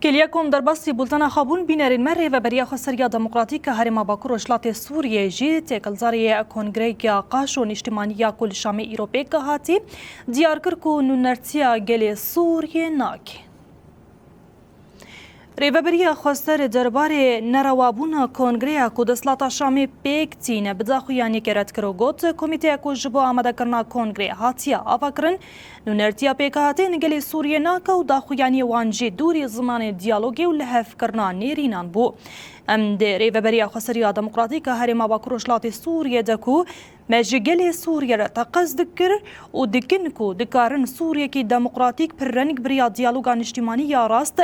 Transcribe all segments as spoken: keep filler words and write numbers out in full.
Kêliya ku em derbasî bultena xwe bûn, bînerên me, Rêveberiya Xweseriya Demokratîk a Herêma Bakur Rojhilatê Sûriyê jî têkildarê Kongreya Qaşo Nîştîmaniya ku li Şamê îro pêk hatî, diyar kir ku nûnertiya gelê Sûriyê nake. Rêveberiya Xweser derbarê nerewabûna kongreya ku desthilata Şamê pêk tîne bi daxuyaniyekê red kir û got, komîteya ku ji bo amadekirina kongreyê hatiye avakirin, nûnertiya pêkhateyên gelê Sûriyê nake û daxuyaniyê wan jî dûrî zimanê diyalogê û lihevkirina nêrînan bû. Em di Rêveberiya Xweseriya Demokratîk a Herêma Bakur Rojhilatê Sûriyê de ku me ji gelê Sûriyê re teqez dikir û dikin ku dikarin Sûriyekî demokratîk pirreng bi riya diyaloga niştîmanî ya rast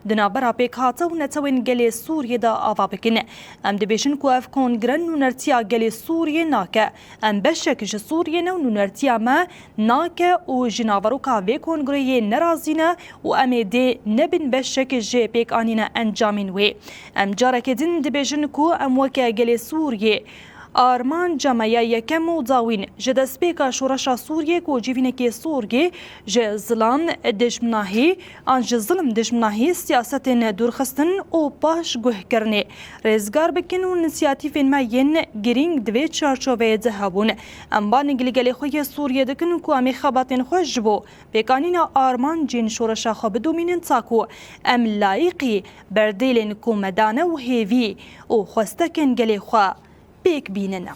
di navbera pêkhate û netewên gelê Sûriyê de ava bikin. Em dibêjin ku ev kongre nûnertiya gelê Sûriyê nake. Em beşek ji Sûriyê ne û nûnertiya me nake û ji naveroka vê kongreyê nerazî ne û em ê dê nebin beşek ji pêkanîna encamên wê. Em carekê din dibêjin ku em weke gelê Sûriyê armanca me ya yekem û dawîn ji destpêka şoreşa Sûriyê ku civînekê Sûriyê ji zilam dijminahî an ji zilm dijminahî siyasetên dûrxistin û paş guhkirinê rêzgar bikin û înisiyatîfên me yên girîng di vê çarçoveyê de hebûn. Em banik li gelê xwe yê Sûriyê dikin ku em ê xebatên xwe ji bo pêkanîna armancên şoreşa xwe bidomînin ta ku em layîqî berdêlên ku me dane û hêvî û xwestekên gelê xwe pêk bînin.